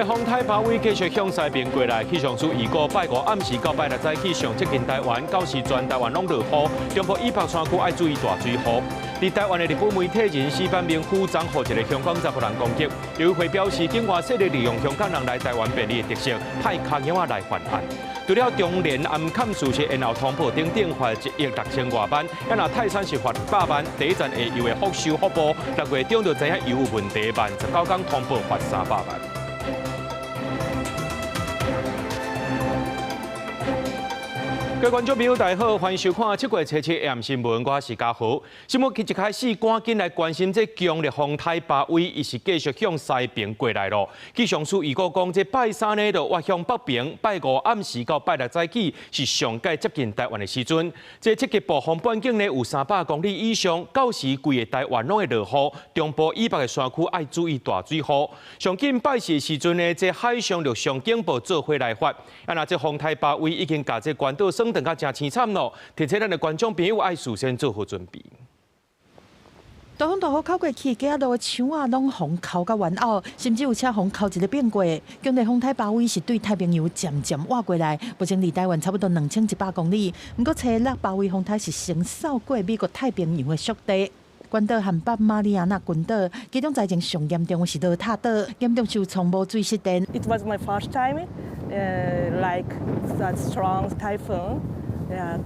強烈風颱巴威繼續向西爿過來，氣象署預估拜五暗時到拜六早起上接近台灣，到時全台灣攏落雨，中部以北山區愛注意大水雨。佇台灣的日本媒體人矢板明夫昨予一個香港查埔人攻擊，陸委會表示，境外勢力利用香港人來台灣便利的特色，派跤仔來犯案。除了中聯暗崁事實，然後通報等等罰1億6千外萬，啊若泰山是罰100萬，第一站下游的福壽福部6月中就知影油有問題，慢19天通報罰300萬。各位觀眾朋友，大家好，歡迎收看7月初七 AM 新聞，我是嘉豪。新聞一開始，趕緊來關心這強烈風颱巴威，伊是繼續向西爿過來囉。氣象署預估講，這拜三呢就倚向北爿，拜五暗時到拜六早起是上蓋接近台灣的時陣。這七級暴風半徑呢有300公里以上，到時規个台灣攏會落雨，中部以北的山區愛注意大水雨。上緊拜四的時陣呢，這海上陸上警報做伙來發。啊，若這風颱巴威已經共這關島損頓甲誠凄慘囉，提醒咱的觀眾朋友愛事先做好準備。大風大雨哭過去，街仔路的牆仔攏予風哭甲彎拗，甚至有車予風哭一个變過。強烈風颱巴威是對太平洋漸漸倚過來，目前離台灣差不多2100公里。毋過初六巴威風颱是先掃過美國太平洋的速地。關島和北馬里亞納群島，其中災情上嚴重的是羅塔島，嚴重受創無水失電。 It was my first time, like that strong typhoon. Yeah,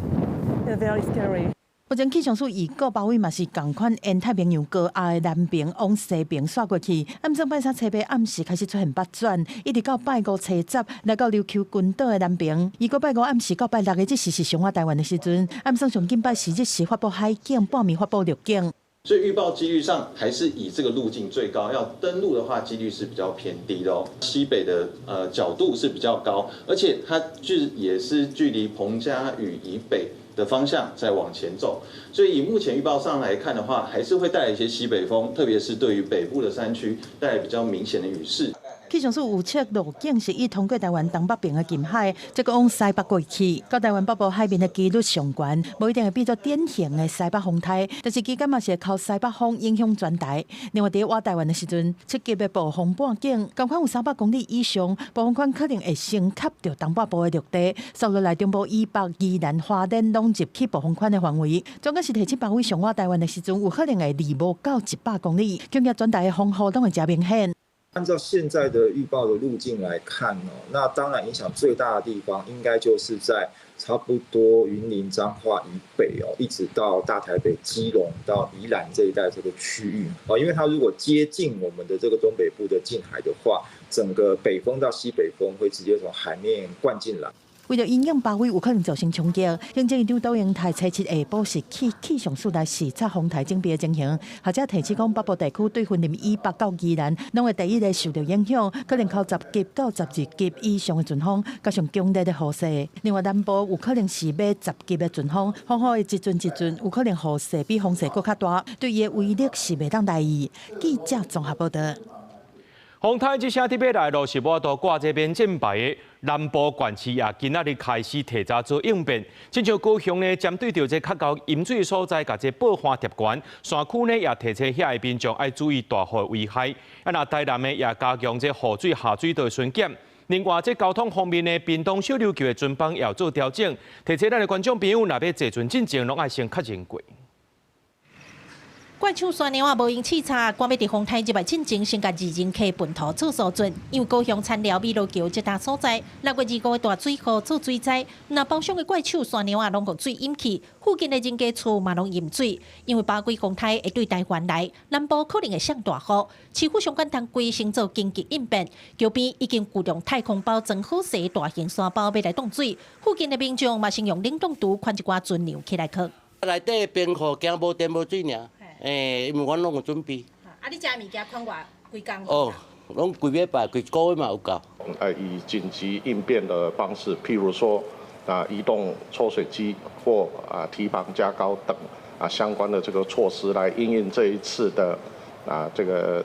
very scary. 目前氣象署預告，巴威嘛是仝款沿太平洋高壓的南爿往西爿徙過去。按算拜三初八暗時開始出現北轉，一直到拜五初十來到琉球群島的南爿。預估拜五暗時到拜六的這時是上倚台灣的時陣，按算上緊拜四日時發布海警，半暝發布陸警。所以預報幾率上還是以這個路徑最高，要登陸的話幾率是比較偏低的哦。西北的角度是比較高，而且它也是距離彭佳嶼以北的方向在往前走，所以以目前預報上來看的話，還是會帶來一些西北風，特別是對於北部的山區帶來比較明顯的雨勢。氣象署預測路徑是以通過台灣東北邊的近海，再閣往西北過去，到台灣北部海面的幾率上懸，無一定會變做典型的西北風颱，但是期間嘛是會靠西北風影響全台。另外，佇倚台灣的時陣，7級的暴風半徑，仝款有300公里以上，暴風圈可能會先吸著東北部的陸地，紲落來中部以北、宜蘭、花蓮攏入去暴風圈的範圍。總計是提醒巴威上倚台灣的時陣，有可能會離無到100公里，恐驚全台的風雨攏會誠明顯。按照現在的預報的路徑來看哦，那當然影響最大的地方應該就是在差不多雲林彰化以北哦，一直到大台北、基隆到宜蘭這一帶這個區域哦，因為它如果接近我們的這個東北部的近海的話，整個北風到西北風會直接從海面灌進來。為著因應巴威有可能造成衝擊，行政院長卓榮泰初七下晡是去氣象署來視察風颱準備的情形。學者提醒講，北部地區對雲林以北到宜蘭，攏會第一个受著影響，可能靠10級到12級以上的陣風，加上強烈的雨勢。另外南部有可能是欲10級的陣風，風雨會一陣一陣，有可能雨勢比風勢閣較大，對伊的威力是袂當大意。記者綜合報導。風颱這聲佇欲來囉，是無法度掛這免戰牌的南部縣市也今仔日開始提早做應變。親像高雄呢，針對著這較高淹水所在，共這報岸貼懸，山區呢也提醒遐的民眾愛注意大雨的危害。啊，若台南呢也加強這雨水下水道的巡檢。另外，這交通方面呢，屏東小琉球的船班也有做調整，提醒咱的觀眾朋友，若欲坐船進前，攏愛先確認過。怪手山娘仔無閒試插，趕欲佇風颱入來進前，先共二人溪糞塗做疏浚。因為高雄田寮美樂橋這搭所在，6月25的大水雨做水災，若包廂的怪手山娘仔攏予水淹去，附近的人家厝嘛攏淹水。因為巴威風颱會對台灣來，南部可能會上大雨。市府相關單位先做緊急應變，橋邊已經僱用太空包裝好勢大型沙包欲來擋水，附近的民眾嘛先用冷凍櫥款一寡存糧起來囥。內底冰庫驚無電無水爾。欸，因為阮攏有準備。啊，你遮物件款偌幾工？哦，攏規禮拜、規個月嘛有夠。以緊急應變的方式，譬如說啊，移動抽水機或啊堤防加高等啊相關的這個措施，來因應這一次的啊這個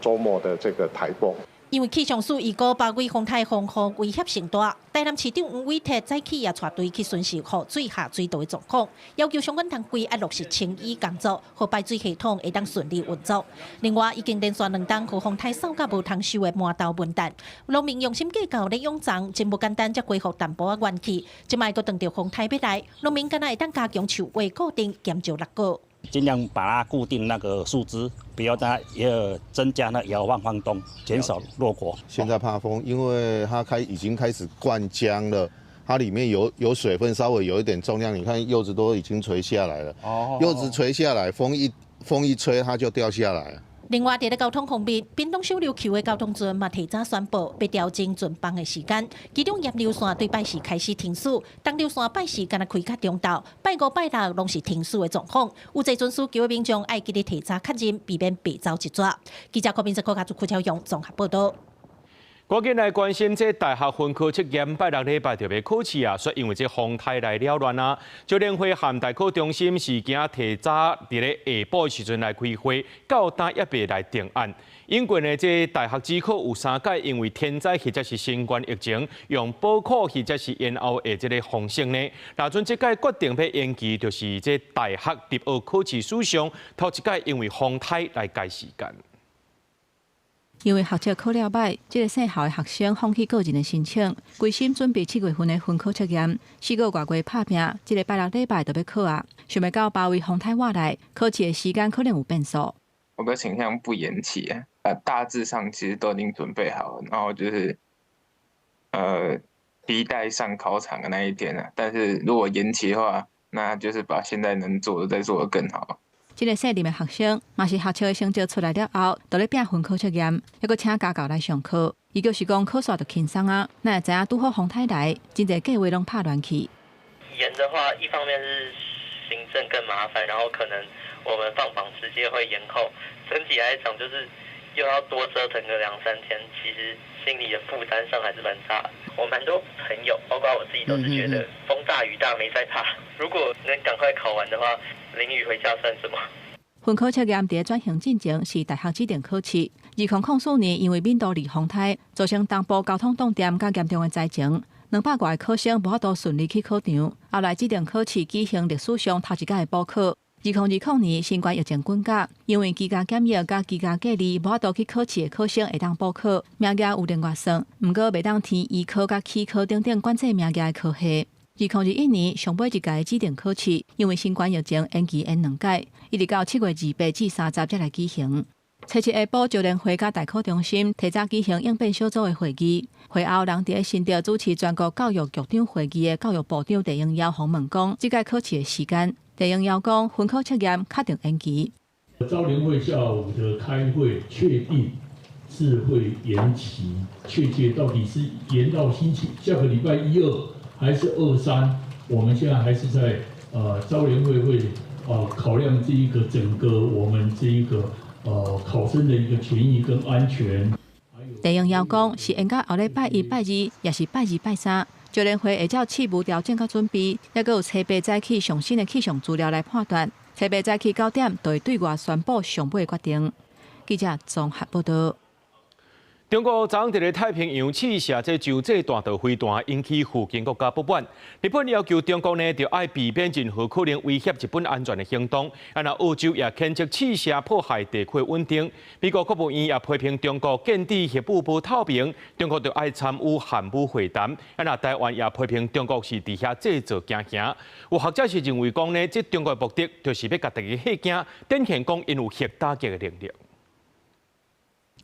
週末的這個颱風。因為氣象署預估八月風颱風雨威脅性大，台南市長黃偉哲早起也帶隊去巡視雨水下水道的狀況，要求相關單位愛落實清淤工作，予排水系統會當順利運作。另外，已經連續兩冬予風颱掃甲無通收的饃頭文旦，農民用心計較咧養蠶，真無簡單，才恢復淡薄仔元氣。這擺閣當著風颱欲來，農民敢若會當加強樹位固定，減少落果。盡量把它固定那個樹枝，不要讓它也增加那搖晃晃動，減少落果。現在怕風，因為它已經開始灌漿了，它裡面有水分，稍微有一點重量。你看柚子都已經垂下來了，柚子垂下來，風一吹，它就掉下來。另外，佇咧交通方面，屏東小琉球的交通船嘛提早宣布欲調整船班的時間，其中鹽寮線對拜四開始停駛，東寮線拜四干焦開到中晝，拜五拜六攏是停駛的狀況。有坐船需求的民眾愛記得提早確認，避免白走一逝。記者郭明哲、郭家竹、柯超勇綜合報道。趕緊來關心這大學分科測驗拜六禮拜就欲考試啊，煞因為這風颱來擾亂啊，招聯會和大考中心是驚提早佇咧下晡時陣來開會，到今猶未來定案。英國呢，這大學指考有三屆因為天災或者是新冠疫情，用補考或者是延後的這个方式呢。若陣這屆決定欲延期，就是這大學入學考試史上頭一屆因為風颱來改時間。因為學測考了䆀，這个姓校的學生放棄個人的申請，規心準備7月份的分科測驗。4個外月拍拚，這个拜六禮拜就欲考啊！想袂到八位風颱倚來，考試的時間可能有變數。我比較傾向不延期啊，大致上其實都已經準備好了，然後就是，期待上考場的那一天啊。但是如果延期的話，那就是把現在能做的再做得更好。這个姓林的學生，嘛是學測的成績出來了後，就咧拚分科測驗，猶閣請家教來上課。伊就是講考煞就輕鬆啊，哪會知影拄好風颱來，真濟計劃攏拍亂去。延的話，一方面是行政更麻煩，然後可能我們放榜時間會延後。整體來講，就是又要多折騰個兩三天，其實心理的負擔上還是蠻大。我蠻多朋友，包括我自己，都是覺得風大雨大沒在怕。如果能趕快考完的話，淋雨回家算什麼？分科測驗佇轉型進前是大學指定考試。2004年因為敏都麗風颱造成東部交通斷電佮嚴重的災情，200外个考生無法度順利去考場。後來指定考試舉行歷史上頭一屆的補考。2020年新冠疫情滾價，因為居家檢疫佮居家隔離，無法度去考試的考生會當補考，名額有另外算，毋過袂當填醫科佮齒科等等管制名額的科系。2021年上尾一屆指定考試，因為新冠疫情延期延兩屆，一直到7月28至30才來舉行。初七下晡，招聯會佮大考中心提早舉行應變小組的會議。會後，人佇咧新竹主持全國教育局長會議的教育部長鄭英耀訪問講，這屆考試的時間，鄭英耀講分科測驗確定延期。招聯會下午的開會確定是會延期，確切到底是延到星期下個禮拜一二還是二三？我們現在還是在招聯會會考量這一個整個我們這一個考生的一個權益跟安全。鄭英耀講是延到後禮拜一、拜二，抑是拜二、拜三。招聯會會照試務調整佮準備，猶閣有初八早起上新的氣象資料來判斷。初八早起9點就會對外宣布上尾決定。記者綜合報道。中國昨昏佇咧太平洋試射這洲際彈道飛彈，引起附近國家不滿。日本要求中國呢，著愛避免任何可能威脅日本安全的行動。啊，若澳洲也譴責試射破壞地區穩定。美國國務院也批評中國建置核武無透明，中國著愛參與韓武會談。啊，若台灣也批評中國是佇遐製造驚嚇。有學者是認為講呢，這中國的目的就是欲共大家嚇驚，展現講𪜶有核打擊的能力。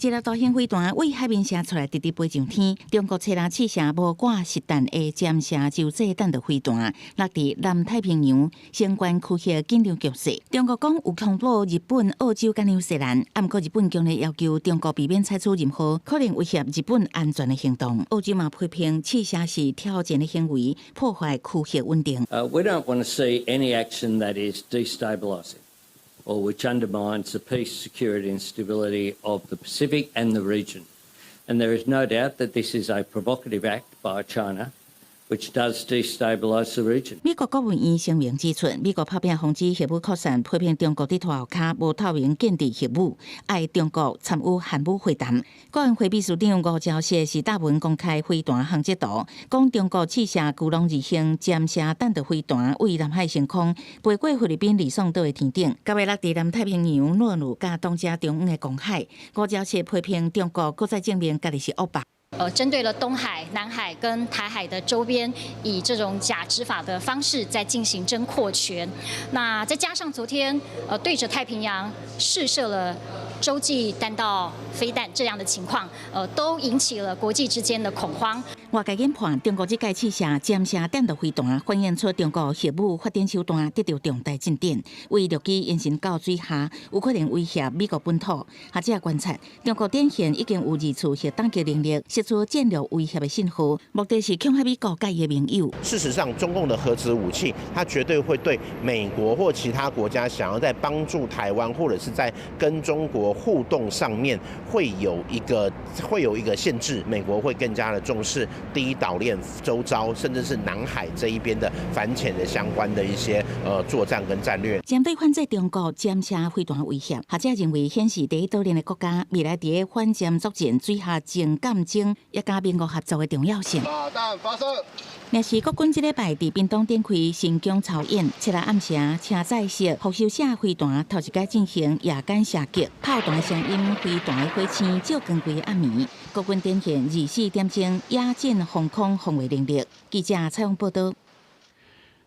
一粒大型飛彈對海面射出來，直直飛上天。中國初六試射無掛實彈的潛射洲際彈道飛彈，落佇南太平洋，相關區域緊張局勢。中國講有通報日本、澳洲佮紐西蘭，啊，毋過日本強烈要求中國避免採取任何可能威脅日本安全的行動。澳洲嘛批評試射是挑戰的行為，破壞區域穩定。 We don't want to see any action that is destabilising or which undermines the peace, security and stability of the Pacific and the region. And there is no doubt that this is a provocative act by China, which does destabilize the region. 美國國務院聲明指出，美國拍拚防止核武擴散，批評中國佇塗後跤無透明建置核武，愛中國參與核武會談。國安會秘書長吳釗燮是貼文公開飛彈航跡圖，講中國試射巨龍二型潛射彈道飛彈，對南海上空飛過菲律賓呂宋島的天頂，共欲落佇南太平洋諾魯佮東加中央的公海。吳釗燮批評中國閣再證明家己是惡霸。針對了東海、南海跟台海的周邊，以這種假執法的方式在進行爭擴權。那再加上昨天，對着太平洋試射了洲際彈道飛彈這樣的情況，都引起了國際之間的恐慌。外界研判，中國這擺試射潛射彈道飛彈，反映出中國核武發展手段得著重大進展，對陸基延伸到水下，有可能威脅美國本土。學者觀察，中國展現已經有二次核打擊能力，釋出戰略威脅的信號，目的是恐嚇美國佮伊的盟友。事實上，中共的核子武器，它絕對會對美國或其他國家想要在幫助台灣，或者是在跟中國互動上面，會有一個限制。美國會更加的重視第一島鏈周遭，甚至是南海這一邊的反潛的相關的一些作戰跟戰略。針對反制中國潛射飛彈威脅，學者認為顯示第一島鏈的國家未來佇反潛作戰水下情感戰，也佮盟國合作的重要性。導彈發射。若是國軍這禮拜佇屏東展開神弓操演，7日暗時車載式復仇者飛彈頭一擺進行夜間射擊，炮彈聲音、飛彈的火星照光規個暗暝。國軍展現24點鐘野戰防空防衛能力。記者採訪報導。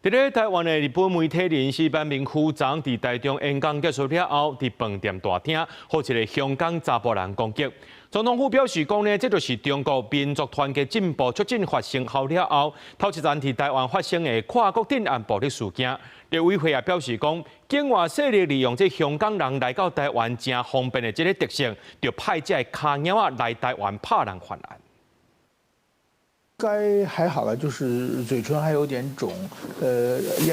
佇咧台灣的日本媒體人矢板明夫昨佇台中演講結束了後，佇飯店大廳，予一個香港查埔人攻擊。總統府表示講呢，這就是中國民族團結進步促進法生效了後，頭一陣佇台灣發生的跨國鎮壓暴力事件。陸委會也表示講，境外勢力利用這香港人來到台灣誠方便的這個特性，就派這个跤貓仔來台灣拍人犯案。該還好啦，就是嘴唇還有點腫，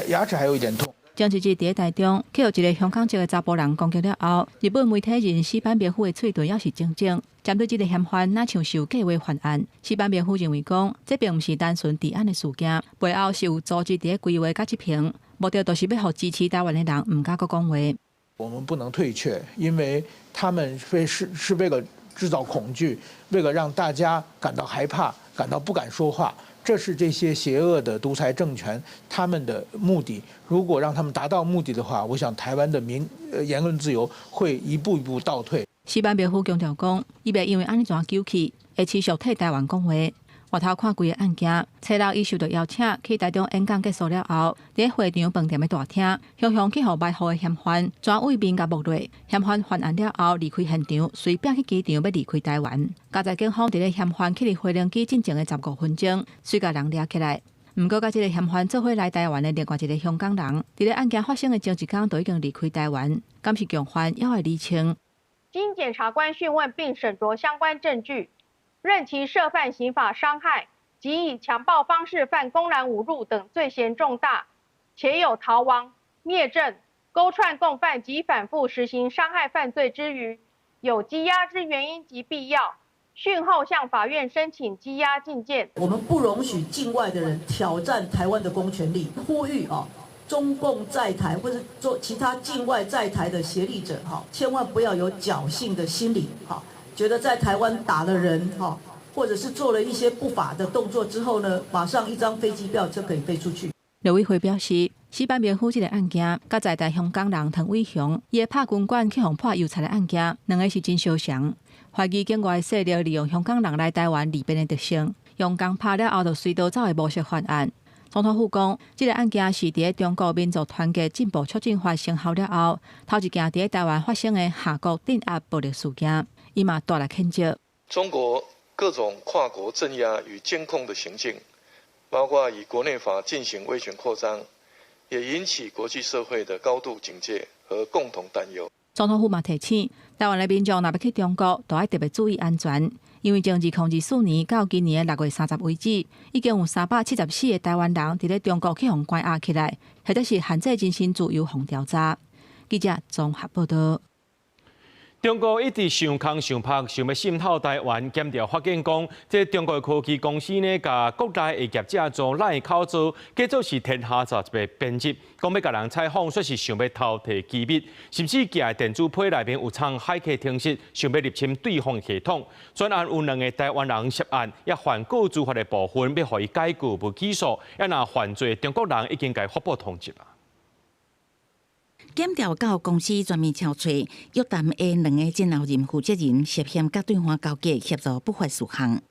牙齒還有一點痛。前一日佇台中，去予一個香港籍的查埔人攻擊了後，日本媒體人矢板明夫的喙唇猶是腫腫。針對這個嫌犯，若像是有計劃犯案。矢板明夫認為講，這並毋是單純治安的事件，背後是有組織佇咧規劃佮執行，目的就是欲予支持台灣的人毋敢閣講話。我們不能退卻，因為他們非是為了製造恐懼，為了讓大家感到害怕，感到不敢說話，這是這些邪惡的獨裁政權他們的目的。如果讓他們達到目的的話，我想台灣的言論自由會一步一步倒退。矢板明夫強調講，伊袂因為按呢怎糾氣，會持續替台灣講話。外頭看規個案件，初六伊受到邀請去台中演講結束了後，佇會場飯店的大廳，雄雄去予埋伏的嫌犯轉位面共摸落，嫌犯犯案了後離開現場，隨便去機場欲離開台灣。佳哉警方佇咧嫌犯起佇飛行機進前的15分鐘，隨共人掠起來。毋過，佮這個嫌犯做伙來台灣的另外一個香港人，佇咧案件發生的前一工就已經離開台灣，敢是共犯猶會釐清。經檢察官訊問並審酌相關證據，認其涉犯刑法傷害及以強暴方式犯公然侮辱等罪嫌重大，且有逃亡、滅證、勾串共犯及反覆實行傷害犯罪之虞，有羈押之原因及必要，訊後向法院申請羈押禁見。我們不容許境外的人挑戰台灣的公權力，呼籲啊，中共在台或者做其他境外在台的協力者，哈，千萬不要有僥倖的心理，哈，覺得在台灣打了人，哈，或者是做了一些不法的動作之後呢，馬上一張飛機票就可以飛出去。陸委會表示，矢板明夫這個案件，佮在台香港人湯偉雄，伊的拍軍管去予潑油漆的案件，兩个是真相像。懷疑境外勢力利用香港人來台灣利便的特性，用共拍了後就隨逃走的模式犯案。總統府講，這個案件是佇咧中國民族團結進步促進法生效了後，頭一件佇咧台灣發生的跨國鎮壓暴力事件，伊嘛大力譴責。中國各種跨國鎮壓與監控的行徑，包括以國內法進行威權擴張，也引起國際社會的高度警戒和共同擔憂。總統府嘛提醒，台灣的民眾若欲去中國，都愛特別注意安全，因為從2024年到今年的6月30為止，已經有374個台灣人佇咧中國去予關押起來，或者是限制人身自由予調查。記者綜合報導。中國一直想空想拍，想欲滲透台灣。檢調發現講，這中國科技公司呢，共國內的業者做 LINE 口座，假做是天下雜誌的編輯，講欲共人採訪，說是想欲偷提機密，甚至寄的電子批內面有藏駭客程式，想欲入侵對方系統。全案有兩个台灣人涉案，也犯個資法的部分，欲予伊解雇無起訴，也若犯罪中國人已經共發布通緝啊。檢調到公司全面抄揣，約談的兩个前後任負責人涉嫌佮對方勾結協助不法事項。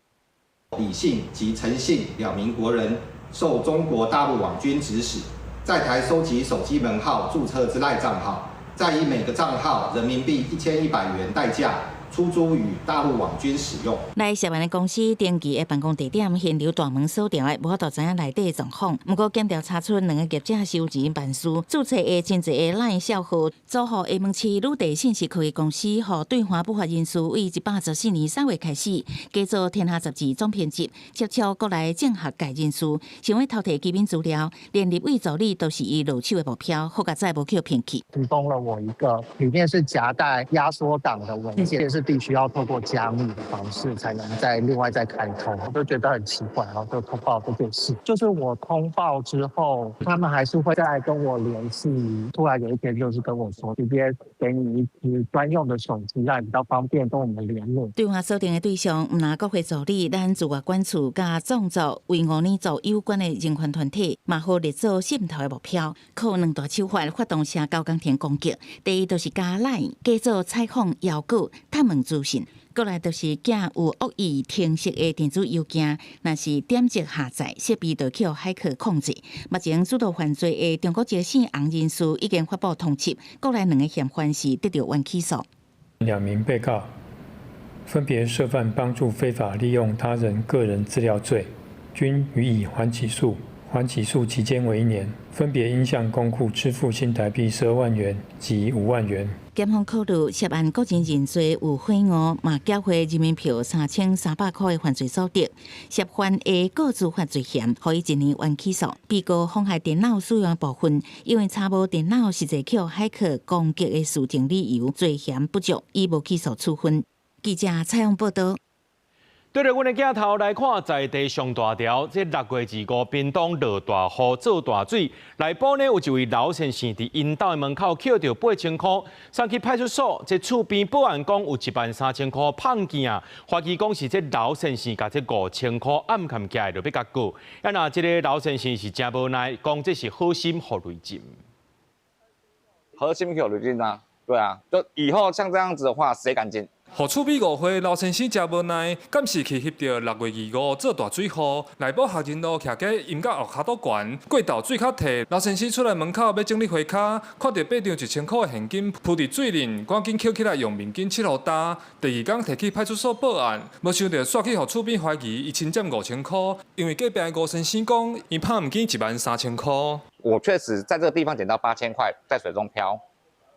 李姓及陳姓兩名國人受中國大陸網軍指使，在台收集手機門號註冊之 LINE 帳號，再以每個帳號人民幣1100元代價出租予大陸網軍使用。來涉案的公司登記的辦公地點，現場大門鎖牢的，無法度知影內底狀況。毋過檢調查出兩个業者收錢辦事，註冊的真濟个 LINE 帳號，租予廈門市魯地信息科技公司，予對岸不法人士為114年3月開始，假做天下雜誌總編輯，接觸國內政學界人士，想欲偷提機密資料，連立委助理都是伊落手的目標，好佳哉無去騙去。提供了我一個裡面是夾帶壓縮檔的文件，是必須要透過加密的方式才能再另外再開通，我就覺得很奇怪，然後就通報這件事。就是我通報之後，他們還是會再跟我聯繫。突然有一天，就是跟我說，直接給你一支專用的手機，讓你比較方便跟我們聯絡。對話鎖定的對象，毋但國會助理、咱駐外館處佮藏族維吾爾族有關的人權團體，嘛予列做滲透的目標。靠兩大手法發動社交工程攻擊，第一就是加 LINE，假做採訪邀稿、探問資訊。過來就是寄有惡意程式的電子郵件，若是點擊下載設備就予駭客控制。目前主導犯罪的中國籍姓洪人士已經發布通緝，國內兩个嫌犯是得著緩起訴。兩名被告分別涉犯幫助非法利用他人個人資料罪，均予以緩起訴。緩起訴期間為1年，分別應向公庫支付新台幣12萬元及5萬元。檢方考慮涉案個人認罪有悔誤，嘛繳回人民票3300塊的犯罪所得。涉犯的個資法罪嫌，予伊1年緩起訴。被告妨害電腦使用部分，因為查無電腦實際予駭客攻擊的事證理由，罪嫌不足，以無起訴處分。記者採訪報道。對著阮的鏡頭來看，在地上大條，這6月25屏東落大雨做大水，內埔呢有一位老先生佇𪜶兜的門口抾著8000箍，送去派出所，這厝邊報案講有1萬3000箍麭去啊，懷疑講是這老先生共這5000箍暗崁起來就欲共告，啊若這个老先生是誠無奈，講這是好心予雷唚。好心予雷唚啊，對啊，就以後像這樣子的話，誰敢進？予厝邊誤會老先生誠無奈，監視器翕著6月25做大水雨，內埔學仁路徛家陰甲學跤肚懸，過晝水較退，老先生出來門口欲整理花跤，看著八張1000箍的現金鋪佇水裡，趕緊抾起來用面巾拭予焦。第二工提去派出所報案，無想著煞去予厝邊懷疑伊侵佔5000箍，因為隔壁的吳先生講，伊拍毋見1萬3000箍。我確實在這個地方撿到8000塊在水中漂，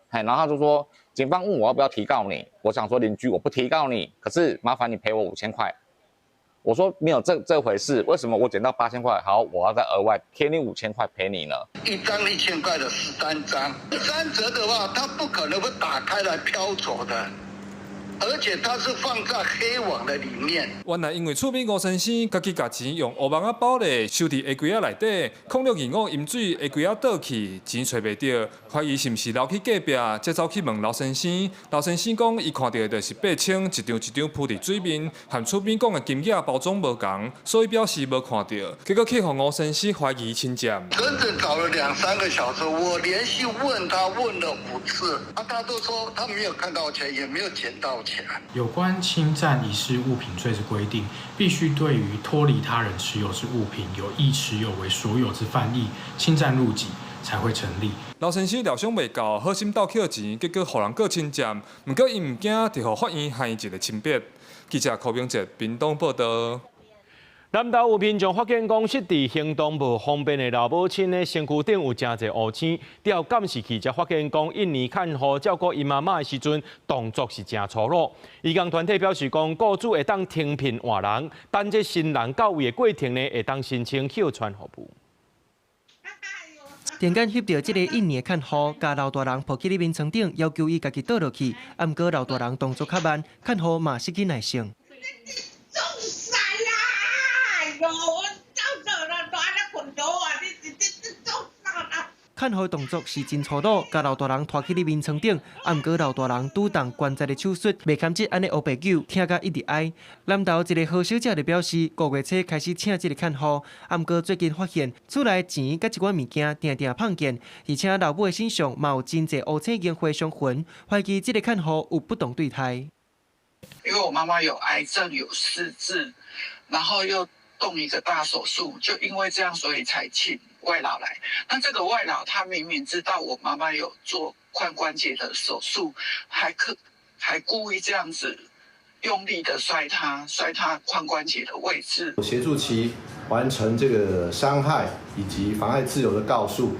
嘿，然後他就說。警方問我要不要提告你，我想說鄰居我不提告你，可是麻煩你賠我5000塊。我說沒有這回事，為什麼我撿到八千塊，好，我要再額外貼你五千塊賠你呢？一張1000塊的13張，三折的話，他不可能會打開來飄走的。而且它是放在黑網的裡面。原來因為厝邊吳先生家己共錢用烏網仔包咧，收佇鞋櫃仔內底，06/25淹水鞋櫃仔倒去，錢揣袂著，懷疑是毋是流去隔壁，才走去問老先生。老先生講，伊看著的就是8000一張一張鋪佇水面，和厝邊講的金額包裝無仝，所以表示無看著。結果去予吳先生懷疑侵佔。整整找了兩三個小時，我連續問他問了5次，啊，他都說他沒有看到錢，也沒有撿到錢。有關侵佔遺失物品罪之規定，必須對於脫離他人持有之物品有意持有為所有之犯意，侵佔入己，才會成立。老先生料想袂到，好心鬥抾錢，結果予人告侵佔。毋過伊毋驚，就予法院判伊一个清白。記者柯明哲屏東報道。南投有民眾發現講，失智行動無方便的老母親的身軀頂有誠濟烏青，調監視器才發現講，一年看護照顧𪜶媽媽的時陣，動作是誠粗魯。義工團體表示講，雇主會當停聘換人，等這新人到位的過程呢，會當申請抾傳服務。突然間翕著這个印尼的看護，共老大人抱去咧眠床頂，要求伊家己倒落去。啊，毋過老大人動作較慢，看護嘛失去耐性。創啥啦！哎喲，我走走了，蹛咧睏著啊！你創啥啦？看護動作是真粗魯，共老大人拖去咧眠床頂，啊，毋過老大人拄動關節的手術，袂堪得按呢烏白扭，疼甲一直哀。南投一个何小姐就表示，5月初開始請這个看護，啊，毋過最近發現厝內錢佮一寡物件定定放見，而且老母的身上嘛有真濟烏青櫻花傷痕，懷疑這个看護有不當對待。因為我媽媽有癌症，有失智，然後又動一個大手術，就因為這樣，所以才請外勞來。那這個外勞他明明知道我媽媽有做髖關節的手術，還故意這樣子用力的摔他，摔他髖關節的位置。協助其完成這個傷害以及妨礙自由的告訴，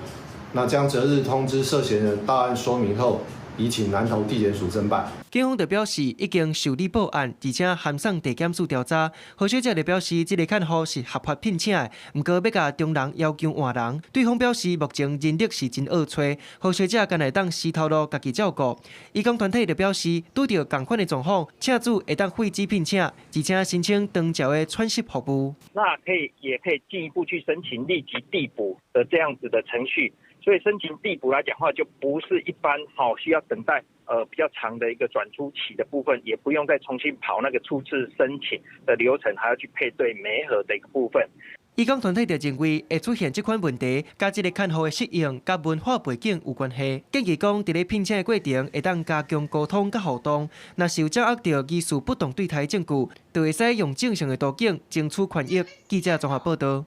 那將擇日通知涉嫌人到案說明後，移請南投地檢署偵辦。警方就表示已經受理報案，而且函送地檢署調查。何小姐就表示，這个看護是合法聘請的，毋過欲共中人要求換人。對方表示目前人力是真惡揣，何小姐干焦會當死頭路家己照顧。義工團體就表示，拄著仝款的狀況，車主會當廢止聘請，而且申請長照的喘息服務。那可以，也可以進一步去申請立即遞補的這樣子的程序。所以申請遞補來講話，就不是一般好需要等待比較長的一個轉出期的部分，也不用再重新跑那個初次申請的流程，還要去配對媒合的一個部分。義工團體就認為會出現這款問題，佮這个看護的適應佮文化背景有關係。建議講，佇咧聘請的過程會當加強溝通佮互動，若是有掌握著疑似不當對待證據，就會使用正常的途徑爭取權益。記者綜合報導。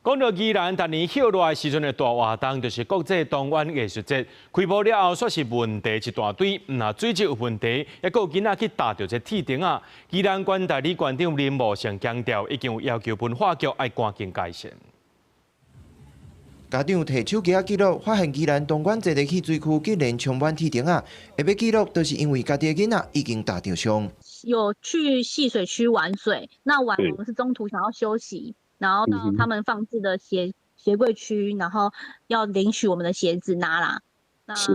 講到宜蘭，逐年歇熱的時陣的大活動，就是國際東灣藝術節。開幕了後，煞是問題一大堆，毋但水質有問題，抑閣有囡仔去踏著這鐵釘仔。宜蘭縣代理縣長林茂成強調，已經有要求文化局愛趕緊改善。家長提手機仔記錄，發現宜蘭東灣這个戲水區竟然充滿鐵釘仔，會欲記錄，就是因為家己的囡仔已經踏著傷。有去戲水區玩水，那玩我們是中途想要休息。然後到他們放置的鞋櫃區，然後要領取我們的鞋子拿啦。那小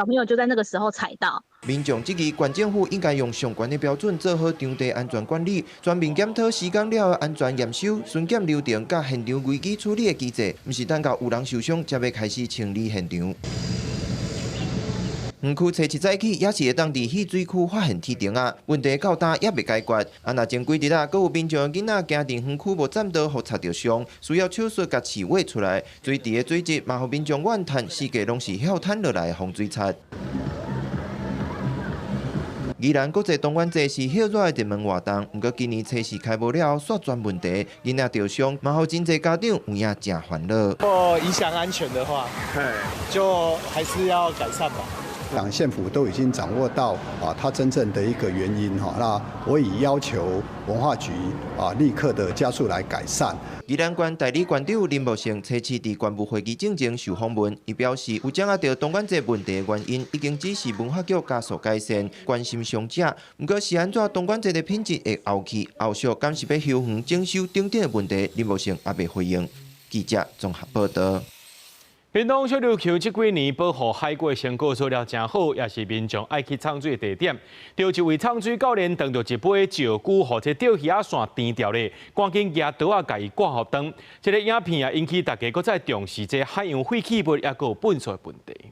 朋友就在那個時候踩到。民眾質疑縣政府應該用上懸的標準做好場地安全管理，全面檢討施工了後安全驗收、巡檢流程佮現場危機處理的機制，毋是等到有人受傷才欲開始清理現場。園區初七早起也是會當佇戲水區發現鐵釘仔，問題到今猶未解決。啊，若前幾日啊，閣有民眾囡仔行佇園區無棧道，予插著傷，需要手術共刺挖出來。水池的水質嘛，予民眾怨嘆，四界攏是曉坦落來的防水漆。宜蘭國際東灣節是歇熱的熱門活動，毋過今年測試開幕了後，煞傳問題，囡仔著傷，嘛予真濟家長有影誠煩惱。若影響安全的話，就還是要改善吧。兩縣府都已經掌握到啊，它真正的一個原因哈。那我已要求文化局啊，立刻的加速來改善。宜蘭縣代理縣長林茂成初七佇縣務會議進前受訪問，伊表示有掌握著東灣節問題的原因，已經指示文化局加速改善，關心傷者。毋過是按怎東灣節的品質會後去，後續敢是欲休園整修等等的問題，林茂成猶未回應。記者綜合報導。屏東小琉球這幾年保護海龜成果做了誠好，也是民眾愛去泅水的地點。著一位泅水教練當著一尾石龜，予這釣魚仔線斷掉咧，趕緊舉刀仔共伊割予斷。這个影片啊，引起大家閣再重視這海洋廢棄物，抑閣有糞埽的問題。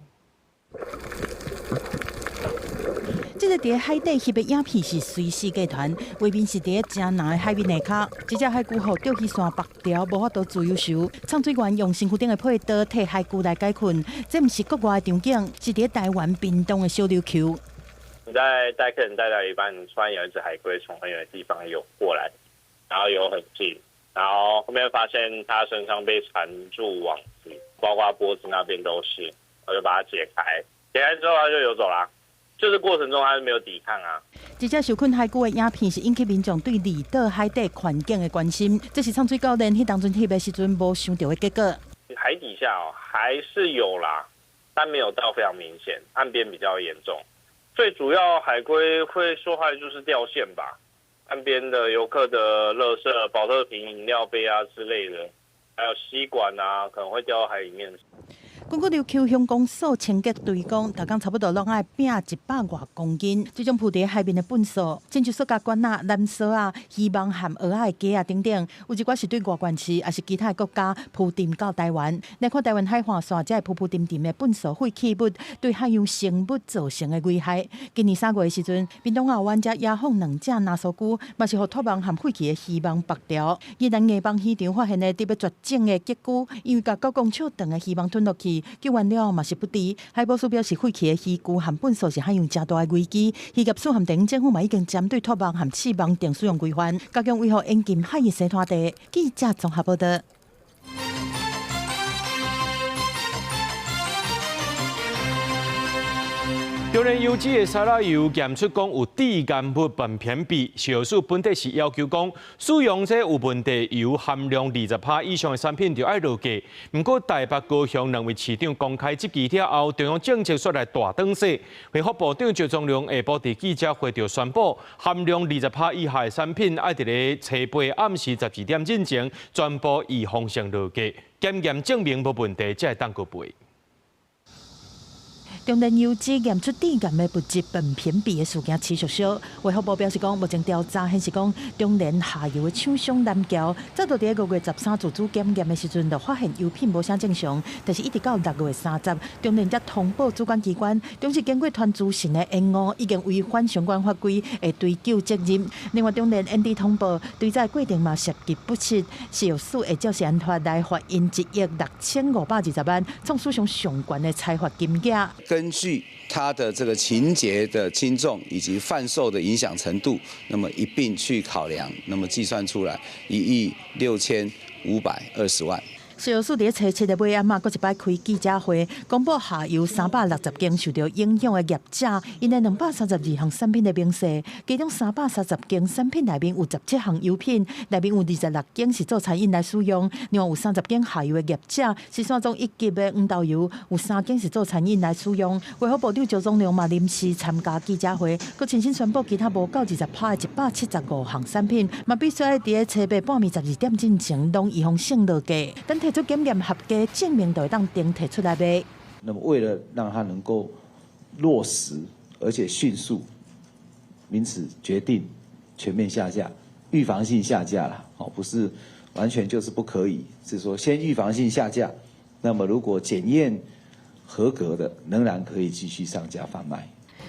這个佇海底翕的影片是隨世界傳，畫面是佇誠藍的海面下跤，這隻海龜予釣魚線縛牢，無法度自由游。泅水員用身軀頂的配刀替海龜來解困，這毋是國外的場景，是佇台灣屏東的小琉球。你在帶客人帶到一半，突然有一隻海龜從很遠的地方游過來，然後游很近，然後後面發現它身上被纏住網子，包括脖子那邊都是，我就把它解開，解開之後它就游走啦。就是過程中，它是沒有抵抗啊。這隻受困海龜的影片是引起民眾對離島海底環境的關心。這是泅水教練彼當陣翕的時陣無想著的結果。海底下哦，還是有啦，但沒有到非常明顯，岸邊比較嚴重。最主要海龜會受害就是掉線吧，岸邊的遊客的垃圾、寶特瓶、飲料杯啊之類的，還有吸管啊，可能會掉到海裡面。根據琉球鄉公所清潔隊講，逐工差不多攏愛拚100外公斤。這種浮佇海面的糞埽，親像塑膠罐仔、纜索仔、漁網和蚵仔的粿仔等等，有一寡是對外縣市，抑是其他的國家浮沉到台灣。來看台灣海岸線，這个浮浮沉沉的糞埽廢棄物，對海洋生物造成的危害。今年3月的時陣，屏東後灣才野放兩隻藍蛻龜，嘛是予拖網和廢棄的漁網縛牢。宜蘭藝枋漁場發現的佇欲絕種的棘龜，因為共九公尺長的漁網吞落去，救援了後嘛是不治。海保署表示，廢棄的漁具和糞埽是海洋誠大的危機。漁業署和地方政府嘛已經針對拖網和刺網等使用規範，加強維護沿近海域生態地。記者綜合報導。中聯油脂的沙拉油檢出講有致癌物苯偏鈿，食藥署本底是要求講，使用這有問題油含量20%以上的產品就愛落架。毋過台北、高雄兩位市長公開質疑了後，中央政策煞來大轉勢。衛福部長趙宗龍下晡佇記者會就宣布，含量20%以下的產品愛佇咧初八暗時12點進前，全部預防性落架，檢驗證明無問題，才會當閣賣。中聯油脂驗出致癌的物質苯偏鈿的事件持續燒，衛福部表示講，目前調查顯示講，中聯下游的廠商南橋，早就佇5月13自主檢驗的時陣，就發現油品無啥正常，但是一直到6月30，中聯才通報主管機關，總是經過傳資訊的延誤，已經違反相關法規，會追究責任。另外，中聯延遲通報，追責過程嘛涉及不實，食藥署會照食安法來罰𪜶1億6520萬，創史上上懸的裁罰金額。根據他的這個情節的輕重以及販售的影響程度，那麼一併去考量，那麼計算出來1億6520萬。食藥署佇咧初七的尾暗仔，閣一擺開記者會，公布下游360間受著影響的業者，𪜶的232項產品的明細，其中330間產品內面有17項油品，內面有26間是做餐飲來使用，另外有30間下游的業者是山莊一級的黃豆油，有3間是做餐飲來使用。衛福部長趙宗龍嘛臨時參加記者會，閣親身宣布其他無夠20%的175項產品，嘛必須愛佇咧初八半暝12點進前，攏預防性落架。等提出檢驗合格證明，就會當登提出來賣。那麼為了讓它能夠落實，而且迅速，因此決定全面下架，預防性下架啦，哦，不是完全就是不可以，是說先預防性下架。那麼如果檢驗合格的，仍然可以繼續上架販賣。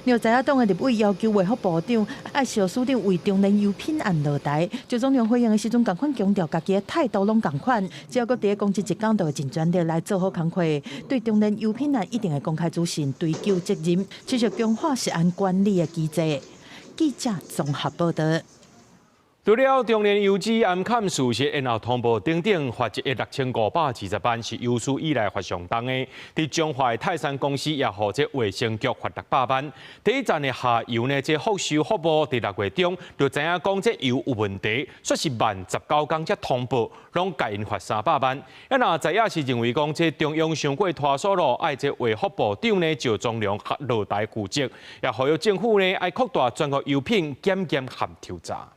另外，在野黨的立委要求衛福部長愛邵署長為中聯油品案落台。趙宗龍回應的時陣，仝款強調家己的態度攏仝款，只要閣佇咧公職一工，就會盡全力來做好工課。對中聯油品案一定會公開資訊，追究責任，持續強化食安管理的機制。記者綜合報導。除了中聯油脂暗崁事實，然後通報等等，罰1億6520萬，是有史以來罰上重的。佇彰化的泰山公司也予這衛生局罰600萬。第一站的下游呢，這福壽服務佇6月中就知影講這油有問題，煞是慢19工才通報，攏共𪜶罰300萬。啊，若在野是認為講這中央傷過拖疏咯，愛這衛福部長呢趙宗龍落台負責，也呼籲政府呢愛擴大全國油品檢驗和抽查。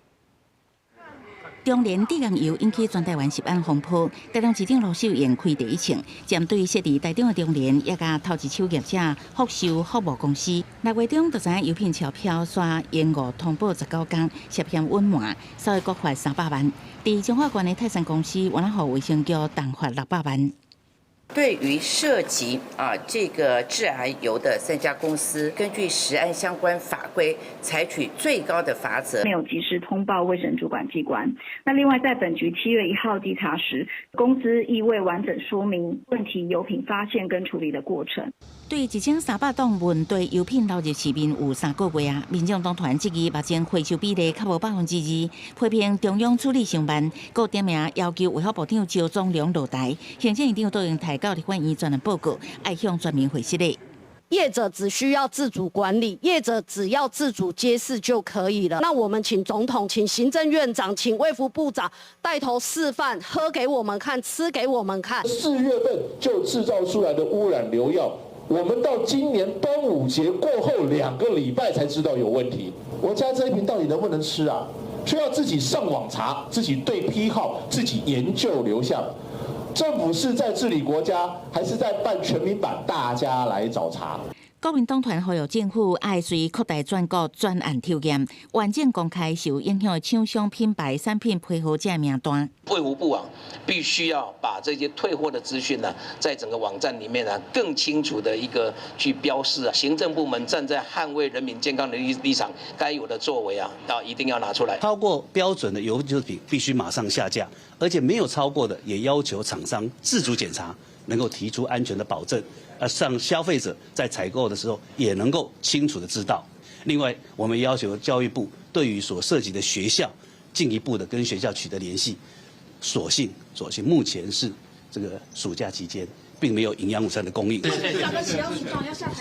中聯致癌油引起全台灣食安風波，台中市長盧秀燕開第一槍，針對設佇台中的中聯，也佮頭一手業者福壽服務公司，6月中就知影油品超標，煞延誤通報19工，涉嫌隱瞞，所以閣罰300萬。佇彰化縣的泰山公司，原來予衛生局重罰600萬。對於涉及這個致癌油的3家公司，根據食安相關法規，採取最高的罰則。沒有及時通報衛生主管機關。那另外，在本局7月1號稽查時，公司亦未完整說明問題油品發現跟處理的過程。對1300檔問題油品流入市面有3個月啊，民眾黨團質疑目前回收比例較無2%，批評中央處理傷慢，閣點名要求衛福部長趙宗龍落台，行政院長杜英台到立法院專案報告，愛向全民匯釋的。業者只需要自主管理，業者只要自主揭示就可以了。那我們請總統、請行政院長、請衛福部長帶頭示範，喝給我們看，吃給我們看。4月份就製造出來的污染流藥，我們到今年端午節過後2個禮拜才知道有問題。我家這一瓶到底能不能吃啊？需要自己上網查，自己對批號，自己研究流向。政府是在治理國家，還是在辦全民版？大家來找茬。國民黨團呼籲政府愛隨擴大全國專案抽驗，完整公開受影響的廠商品牌產品批號這名單。衛福部啊，必須要把這些退貨的資訊呢，在整個網站裡面呢，更清楚的一個去標示啊。行政部門站在捍衛人民健康的立場，該有的作為啊，一定要拿出來。超過標準的油品必須馬上下架，而且沒有超過的，也要求廠商自主檢查，能夠提出安全的保證。讓消費者在採購的時候也能夠清楚的知道。另外，我們要求教育部對於所涉及的學校，進一步的跟學校取得聯繫。所幸，所幸目前是這個暑假期間，並沒有營養午餐的供應。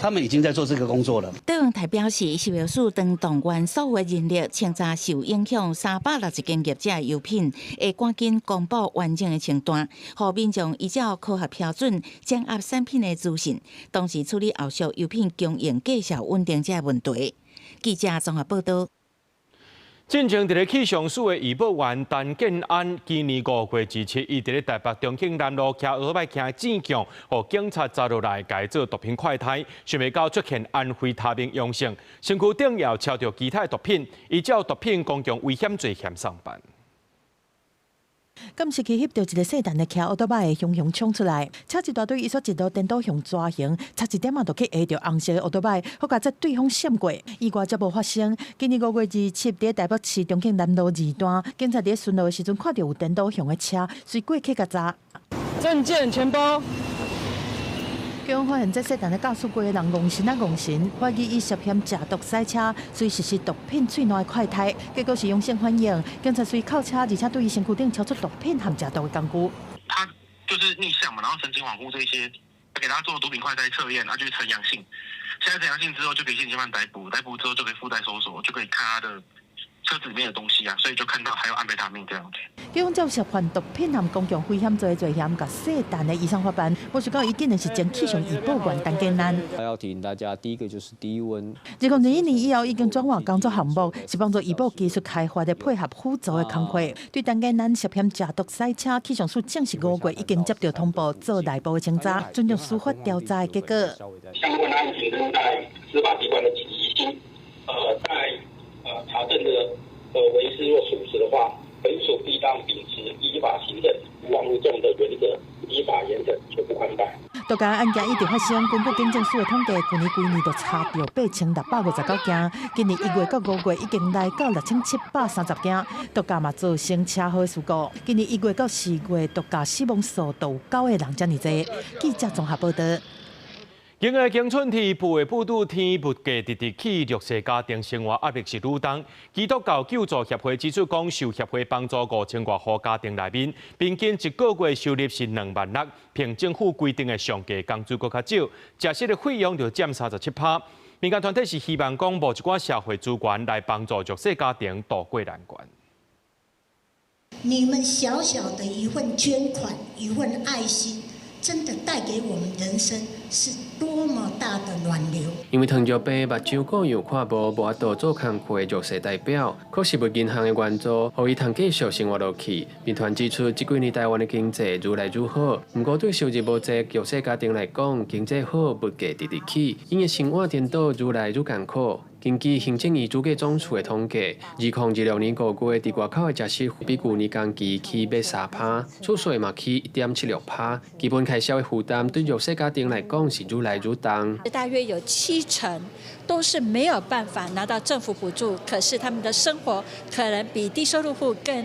他們已經在做這個工作了。卓榮泰表示，食藥署當動員所有人力清查受影響361間業者的油品，會趕緊公布完整的清單，予民眾依照科學標準掌握產品的資訊，同時處理後續油品供應繼續穩定這個問題。記者綜合報道。進前佇咧氣象署的預報員陳建安，今年5月27，伊佇咧台北中慶南路騎奧多擺騎正向，予警察查落來，共伊做毒品快篩，想袂到出現安非他命陽性，身軀頂也有抄著其他毒品，依照毒品公共危險罪嫌送辦。監視器翕著一個細陳的騎歐多擺雄雄衝出來，車一大堆，伊煞一路顛倒向蛇行，差一點仔就去挨著紅色的歐多擺，予共這對方閃過，意外才無發生。今年5月27，佇台北市中慶南路二段，警察佇巡邏的時陣，看著有顛倒向的車，隨過去共查。證件、錢包。警方發現這細陳的駕駛過的人戇神仔戇神，懷疑伊涉嫌食毒駛車，遂實施毒品喙瀾的快篩，結果是陽性反應。警察隨扣車，而且對伊身軀頂抄出毒品和食毒的工具。他就是逆向嘛，然後神情恍惚這些，給他做毒品快篩測驗，他就呈陽性。現在呈陽性之後就可以現行犯逮捕，逮捕之後就可以附帶搜索，就可以看他的車子裡面的東西啊，所以就看到還有安非他命這樣子。警方照涉犯毒品和公共危險罪的罪嫌，共細陳的移送法辦。無想到伊竟然是前氣象預報員陳建安。還要提醒大家，第一個就是低溫。2021年以後已經轉換工作項目，是幫助預報技術開發的配合輔助的工課。對陳建安涉嫌食毒駛車，氣象署正式5月已經接到通報，做內部的偵查，尊重司法調查的結果。相關案情正在司法機關的提醒，在查證的為實若屬實的話，本署必當秉持依法行政、無枉勿縱的原則，依法嚴懲，絕不寬待。毒駕案件一直發生，根據警政署的統計，去年規年就查著8659件，今年1月到5月已經來到6730件，毒駕嘛造成車禍事故。今年1月到4月，毒駕死亡數都有9個人遮爾濟。記者綜合報道。今个青春期富的報拄天，物價直直起，弱勢家庭生活壓力是愈重。基督教救助協會指出，講受協會幫助5000外戶家庭內面，平均一個月收入是2萬6，憑政府規定的上低工資閣較少，食食的費用就佔37%。民間團體是希望講，募一寡社會資源來幫助弱勢家庭渡過難關。你們小小的一份捐款，一份愛心，真的帶給我們人生是多麼大的暖流。因為糖尿病、目睭各樣看無，無法度做工課的弱勢代表，可食物銀行的援助，予伊通繼續生活落去。民團指出，這幾年台灣的經濟愈來愈好，毋過對收入無濟弱勢家庭來講，經濟好，物價直直起，𪜶的生活顛倒愈來愈艱苦。根據行政院主計總處的統計，2026年5月佇外口的食食比舊年同期起欲3%，厝稅嘛起1.76%，基本開銷的負擔對弱勢家庭來講是愈來愈重。大約有70%都是沒有辦法拿到政府補助，可是他們的生活可能比低收入戶更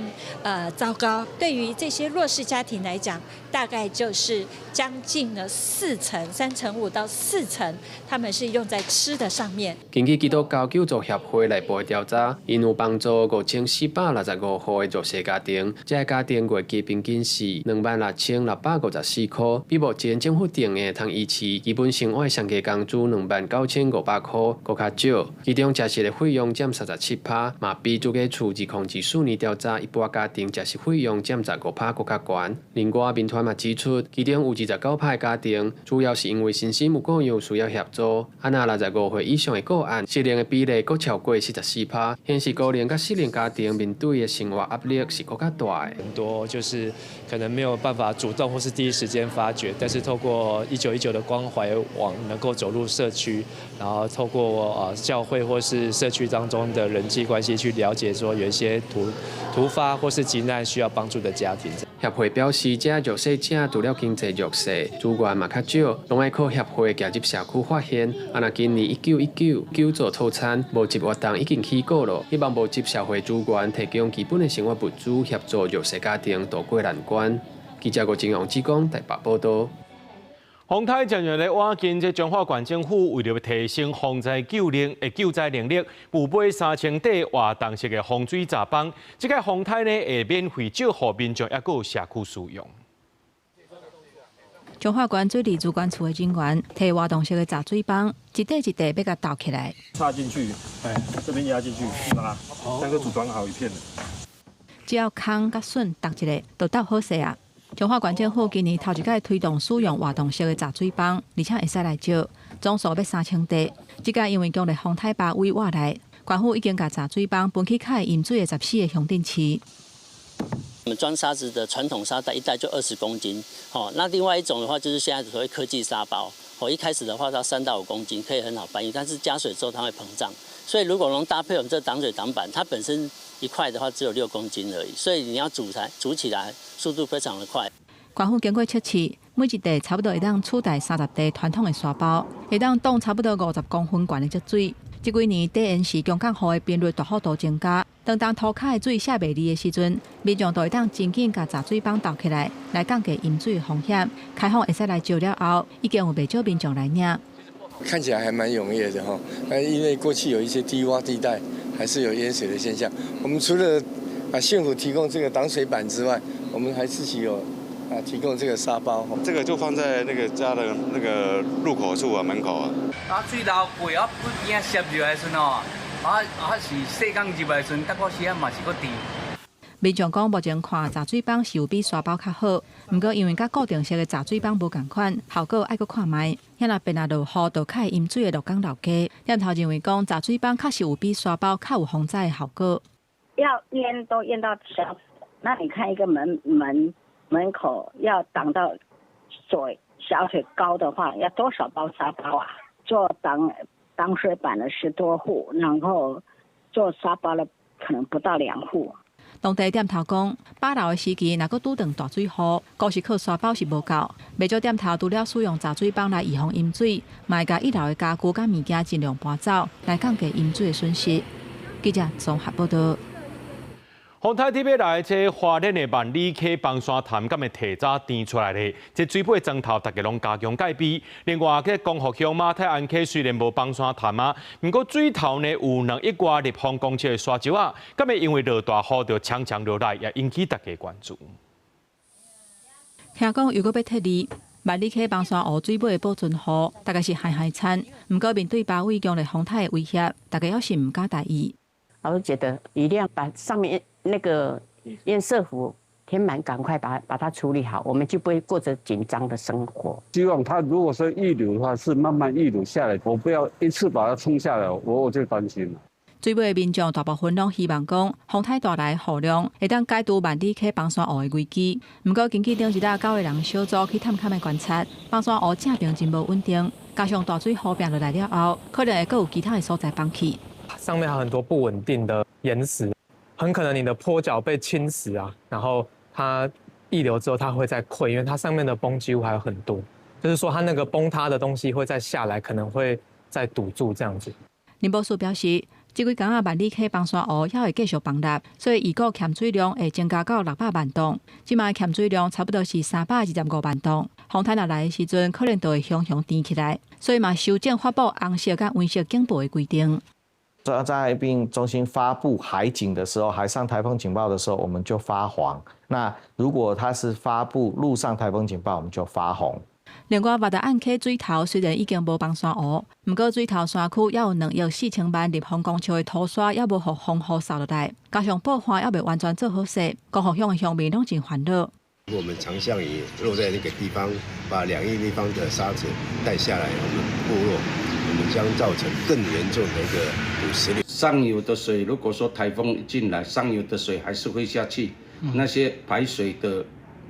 糟糕。對於這些弱勢家庭來講，大概就是將近了4成、3.5到4成，他們是用在吃的上面。根據基督教救助協會內部的調查，𪜶有幫助5465戶的弱勢家庭，這个家庭月基平均是26,654箍，比目前政府定的通維持基本生活上低工資29,500箍閣較少。其中食食的費用佔37%，嘛比主計處2024年調查一般家庭食食費用佔15%閣較懸。另外，民團嘛指出，其中有29%的家庭，主要是因為身心有各樣需要協助，啊若65歲以上的個案，失能的的比例閣超過44%，顯示高齡佮失能家庭面對的生活壓力是閣較大的。很多就是可能沒有辦法主動或是第一時間發覺，但是透過1919的關懷網能夠走入社區，然後透過教會或是社區當中的人際關係去了解，說有一些突發或是急難需要幫助的家庭。協會表示，這弱勢者除了經濟弱勢，資源嘛較少，攏愛靠協會行入社區發現。啊，若今年1919救助套餐募集活動已經起鼓囉，希望募集社會資源，提供基本的生活物資，協助弱勢家庭渡過難關。記者郭金陽志工台北報道。風颱漸漸咧倚近，這彰化縣政府為著提升防災救能的救災能力，預買3000塊活動式的防水閘板。這個風颱呢會免費借予民眾，抑閣有社區使用。彰化縣水利主管處的人員提活動式的閘水板，一塊一塊欲共鬥起來。插進去，哎，這邊壓進去，拉，這樣就組裝好一片了。只要空佮筍搭一下，就鬥好勢啊！彰化縣政府今年頭一擺推動使用活動式的閘水泵，而且會使來借，總數欲3000塊。這擺因為強烈風颱巴威倚來，縣府已經共閘水泵分去較會淹水的14個鄉鎮市。我們裝沙子的傳統沙袋一袋就20公斤，哦，那另外一種的話就是現在所謂科技沙包，哦，一開始的話它3到5公斤可以很好搬運，但是加水之後它會膨脹，所以如果能搭配我們這擋水擋板，它本身一塊的話只有6公斤而已，所以你要組才組起來速度非常的快。縣府經過測試，每一袋差不多會當取代30袋傳統的沙包，會當擋差不多50公分懸的積水。這幾年底延時強降雨的頻率大幅度增加，當當塗跤的水卸袂離的時陣，民眾就會當真緊共閘水泵鬥起來，來降低淹水的風險。開放會使來借了後，已經有袂少民眾來領。看起來還蠻踴躍的哈，那因為過去有一些低窪地帶，還是有淹水的現象。我們除了縣府提供這個擋水板之外，我們還自己有提供這個沙包。這個就放在那個家的那個入口處啊，門口啊。啊，水流過啊，不驚濕入來時陣哦，啊是細工入來時陣，淡薄時仔嘛是閣甜。民眾講，目前看閘水泵是有比沙包較好，毋過因為佮固定式的閘水泵無仝款，效果愛閣看覓。遐若變啊落雨，就較會淹水的鹿港老街，店頭認為講閘水泵確實有比沙包較有防災的效果。要淹都淹到小，那你看一個門口要擋到水小腿高的話，要多少包沙包啊？做擋水板的10多戶，然後做沙包的可能不到2戶。當地店頭講，飽流的時期，若閣拄著大水雨，閣是靠沙包是無夠。袂少店頭除了使用閘水泵來預防淹水，嘛會共一樓的家具佮物件盡量搬走，來降低淹水的損失。記者綜合報道。風颱特別來，這花蓮的萬里溪崩山潭敢會提早甜出來咧？這水尾磚頭大家攏加強戒備。另外，這光復鄉馬太鞍溪雖然無崩山潭啊，毋過水頭呢有2億外立方公尺的沙石仔，敢會因為落大雨就沖沖落來，也引起大家關注。聽講又閣欲撤離萬里溪崩山湖水尾的保存湖，大概是害害慘。毋過面對巴威強烈風颱的威脅，大家猶是毋敢大意。我就覺得一定要把上面那個堰塞湖填滿，趕快把它處理好，我們就不會過着緊張的生活。希望它如果說溢流的話，是慢慢溢流下來，我不要一次把它沖下來，我就擔心了。水尾的民眾大部分攏希望講，風颱帶來雨量會當解除萬里溪崩山湖的危機。毋過根據頂一日九个人小組去探勘的觀察，崩山湖正爿真無穩定，加上大水雨變落來了後，可能會閣有其他的所在崩去。上面還有很多不穩定的岩石，很可能你的坡腳被侵蝕啊，然後它溢流之後，它會再潰，因為它上面的崩積物還有很多，就是說它那個崩塌的東西會再下來，可能會再堵住這樣子。林博士表示，這幾工仔萬里溪崩山湖猶會繼續崩塌，所以預估欠水量會增加到600萬噸。這擺欠水量差不多是325萬噸。風颱若來的時陣，可能就會雄雄甜起來，所以嘛修正發布紅色佮黃色警報的規定。災害應變中心發布海警的時候，海上颱風警報的時候，我們就發黃。那如果它是發布陸上颱風警報，我們就發紅。另外，馬達岸溪水頭雖然已經無崩山湖，毋過水頭山區猶有2億4千萬立方公尺的土沙，猶無予風雨掃落來，加上補岸猶未完全做好勢，光復鄉的鄉民攏真煩惱。我們長項雨落在那個地方，把2億立方的沙子帶下來，我們部落。我們將造成更嚴重的一個土石流。上游的水，如果說颱風一進來，上游的水還是會下去，那些排水的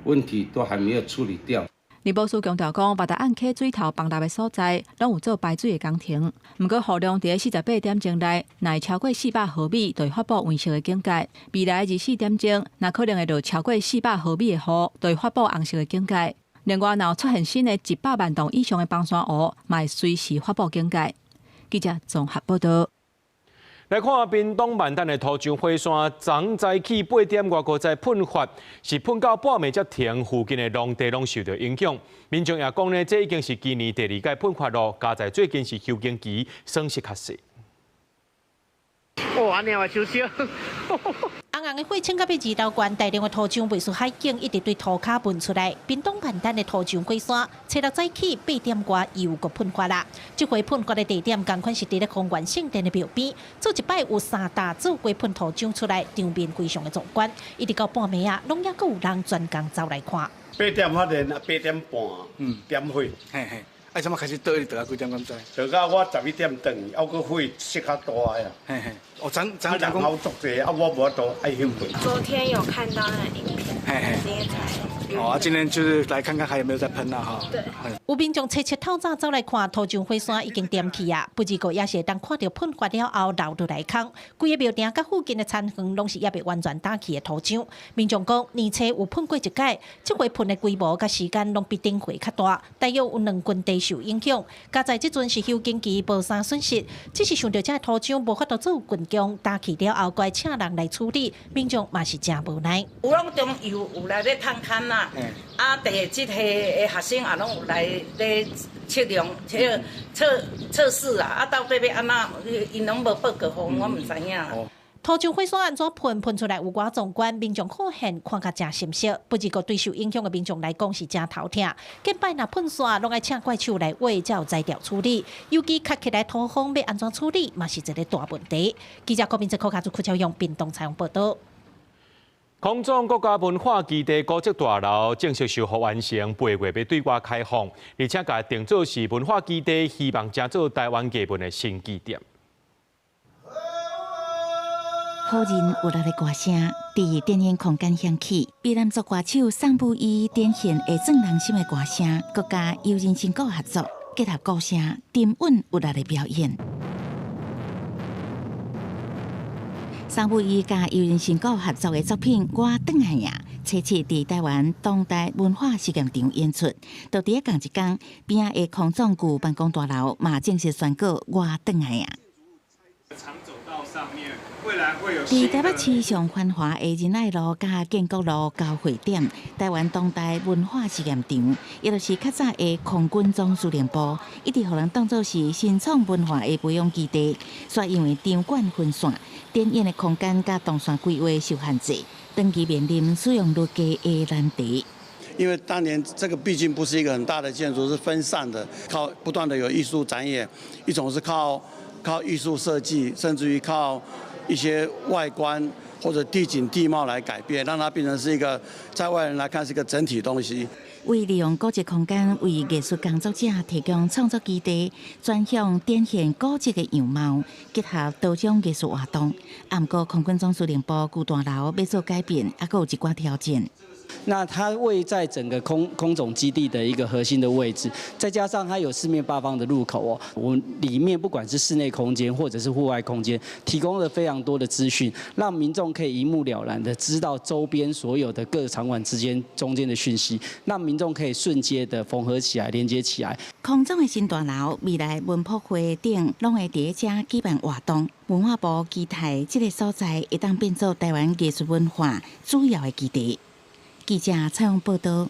問題都還沒有處理掉。林博士強調講，目達按溪水頭崩落的所在，攏有做排水的工程。毋過雨量佇48點鐘內，若會超過400毫米，就會發布黃色的警戒；未來24點鐘，若可能會落超過400毫米的雨，就會發布紅色的警戒。另外，若有出現新的100萬噸以上的崩山湖，嘛會隨時發布警戒。記者綜合報道。來看屏東萬丹的土石火山，昨早起8點外閣再噴發，是噴到半暝才停，附近的農地攏受著影響。民眾也講呢，這已經是今年第二擺噴發囉，加在最近是休耕期，損失較細。哦，按呢嘛傷燒。紅紅的火衝到欲二頭懸，大量的土漿袂輸海景一直對塗跤噴出來。屏東萬丹的土石火山，初六早起8點外又閣噴發啦。這回噴發的地點仝款是佇咧豐原聖殿的廟邊。做一擺有三大做過噴土漿出來，場面非常的壯觀。一直到半暝啊，攏猶閣有人專工走來看。 8點發電，8點半點火。嘿嘿。啊，怎麼開始倒？倒到幾點敢知？倒到我11點轉去，猶閣火燒較大啊。嘿嘿，哦，昨昨人好足濟，啊，我無法度愛興奮。昨天有看到那個影片，嘿嘿，今天才。哦，啊，今天就是來看看還有沒有在噴啦，哈。對。有民眾初七透早走來看，土石火山已經點起啊，不過閣也是會當看著噴發了後流落來空，規个廟埕佮附近的田園攏是猶未完全焦去的土漿。民眾講，年初有噴過一擺，這回噴的規模佮時間攏比頂回較大，大約有兩分地受影響。加在這陣是休耕期，無啥損失，只是想著這土漿無法度做竣工，焦去了後，閣愛請人來處理，民眾嘛是誠無奈。有攏總有有來咧探勘啦，啊，地質系的學生也攏有來咧測量、測測測試啊，啊，到底欲按怎，𪜶攏無報告予阮，我毋知影。土石火山按怎噴噴出來有偌壯觀，民眾發現看甲誠心適，不過對受影響的民眾來講是誠頭痛。近擺若噴煞，攏愛請怪手來挖，才有才調處理。尤其卡起來土風欲按怎處理，嘛是一个大問題。記者郭明哲、柯卡祖、柯超勇，屏東採訪報道。空總國家文化基地古蹟大樓正式修復完成，8月欲對外開放，而且共定做是文化基地，希望成做台灣藝文的新起點。好人有力的歌聲，佇電影空間響起。卑南族歌手宋武伊展現會轉人心的歌聲，閣佮悠人神鼓合作，結合鼓聲，沉穩有力的表演。宋武伊佮悠人神鼓合作的作品《我轉來啊》，初次佇台灣當代文化實驗場演出。就佇仝一工，邊仔的空總舊辦公大樓嘛正式宣告《我轉來啊》。佇台北市上繁華的仁愛路佮建國路交匯點，台灣當代文化實驗場，也就是較早的空軍總司令部，一直予人當做是新創文化的培養基地。煞因為場館分散，展演的空間佮動線規劃受限制，長期面臨使用率低的難題。因為當年這個畢竟不是一個很大的建築，是分散的，靠不斷的有藝術展演，一種是靠藝術設計，甚至於靠一些外觀或者地景地貌來改變，讓它變成是一個在外人來看是一個整體東西。為利用古蹟空間為藝術工作者提供創作基地，專項展現古蹟的樣貌，結合多種藝術活動。毋過空軍總司令部舊大樓欲做改變，猶閣有一寡挑戰。那它位在整個空總基地的一個核心的位置，再加上它有四面八方的入口哦，我們裡面不管是室內空間或者是戶外空間，提供了非常多的資訊，讓民眾可以一目了然的知道周邊所有的各場館之間中間的訊息，讓民眾可以瞬間的縫合起來、連接起來。空總的新大樓未來文博會等攏會佇遮舉辦活動，文化部期待這個所在會當變做台灣藝術文化主要的基地。記者採訪報道。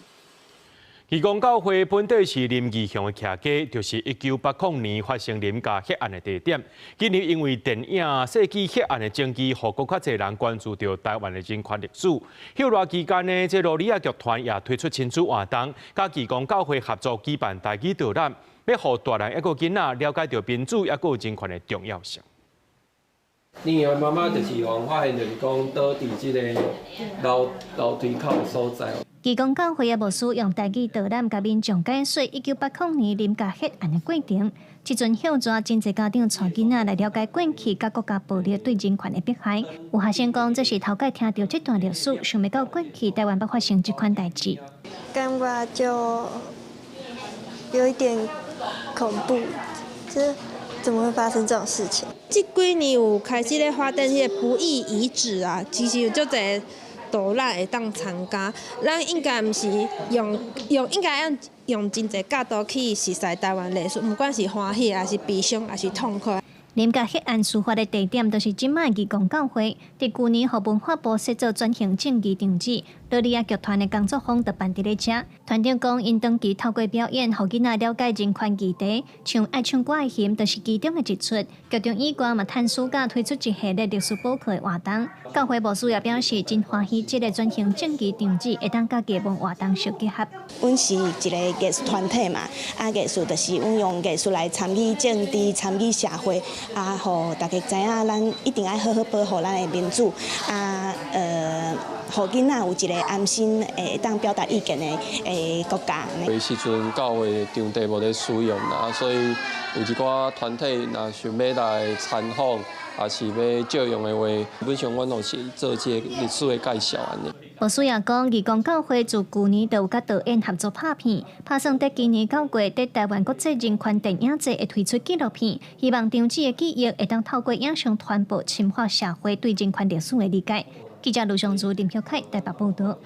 義工教會本底是林義雄的徛家，就是1980年發生林家血案的地點。今年因為電影《世紀血案》的爭議，予閣較濟人關注著台灣的人權歷史。歇熱期間呢，這蘆里仔劇團也推出親子活動，佮義工教會合作舉辦台語導覽，欲予大人抑閣囡仔了解著民主抑閣人權的重要性。你的媽媽就是予人發現，就是講倒佇這个樓樓梯口的所在。義工教會的牧師用台語導覽，共民眾解說1980年林家血案的過程。這陣歇熱，真濟家長帶囡仔來了解過去佮國家暴力對人權的迫害。有學生講，這是頭擺聽著這段歷史，想袂到過去台灣捌發生這款代誌。感覺就有一點恐怖，這怎麼會發生這種事情？這幾年有開始咧發展彼個不義遺址啊，其實有足濟導覽會當參加。咱應該毋是用用，應該用用真濟角度去熟悉台灣歷史，毋管是歡喜，抑是悲傷，抑是痛苦。林家血案事發的地點，就是這擺義工教會。佇舊年，予文化部設做轉型正義場址，茱莉亞劇團的工作坊就辦佇咧遮。團長講，𪜶長期透過表演，予囡仔了解人權議題，像愛唱歌的熊，就是其中的一齣。劇場以外嘛，趁暑假推出一系列歷史補課的活動。教會牧師也表示，真歡喜這个轉型正義場址會當佮藝文活動相結合。阮是一个藝術團體嘛，啊，藝術就是阮用藝術來參與政治、參與社會，啊，予大家知影，咱一定愛好好保護咱的民主，啊，予囡仔有一个安心會當表達意見的國家。彼時陣教會場地無咧使用啦，所以有一寡團體若想欲來參訪，抑是欲借用的話，基本上阮攏是做這个歷史的介紹按呢。牧師也講，義工教會自舊年就有佮導演合作拍片，拍算佇今年9月佇台灣國際人權電影節會推出紀錄片，希望場址的記憶會當透過影像傳播，深化社會對人權歷史的理解。記者盧尚如、林曉凱台北報導。